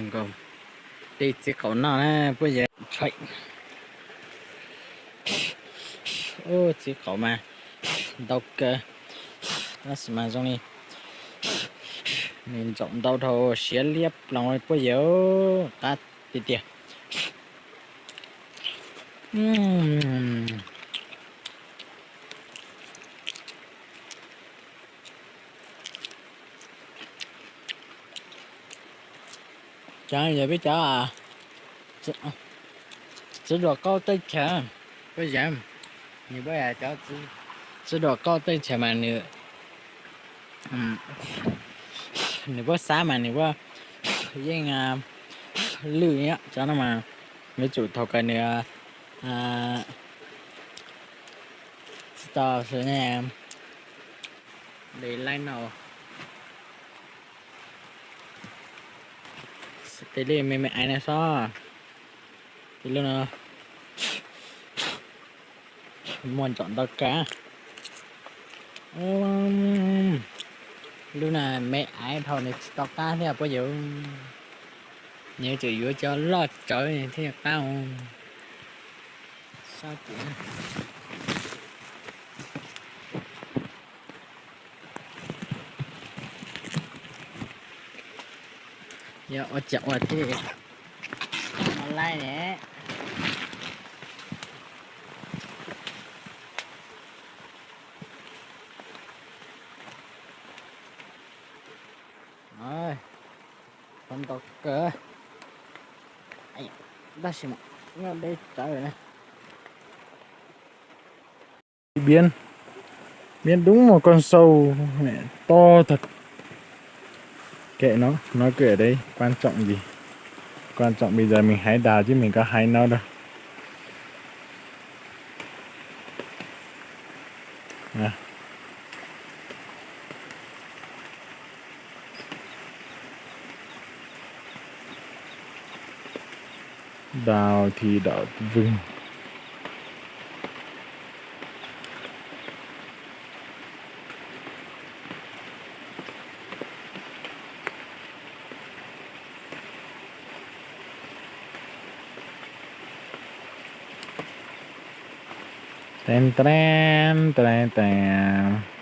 Nkaus tej txiv qaub no na puab yawg. Ub, txiv qaub mas ntau kawg, tab sis mas zoo li nws ntxaum ntau dhau siav liab ploog puab yawg, qab tiag tiag. Cov yog peb cov txiv duam qauj teb chaws, puab yawg, nws puab yog cov txiv duam qauj teb chaws mas nws, nws puab xab mas nws puab yeej lwj cov no mas, yuav tsum thaum kawg nws tsis tau li no. Tej li me me aiv no xwb, tej lub no muaj ntsaum ntau kawg. Lub no me aiv dhau nws tsis tau qab thiab puab yawg, nws tseem yuav cov loj tsawv thiaj qab. Yog ua cas ua thiaj laib ne. Qhov ntau kawg, tab sis mas nyob deb tsawv na. Miếng, miếng đúng một con sâu này to thật. Kệ nó, nó cứ ở đấy, quan trọng gì? Quan trọng bây giờ mình hái đào chứ mình có hái nó đâu. À. Đào thì đỏ vừng. Ten ten ten ten.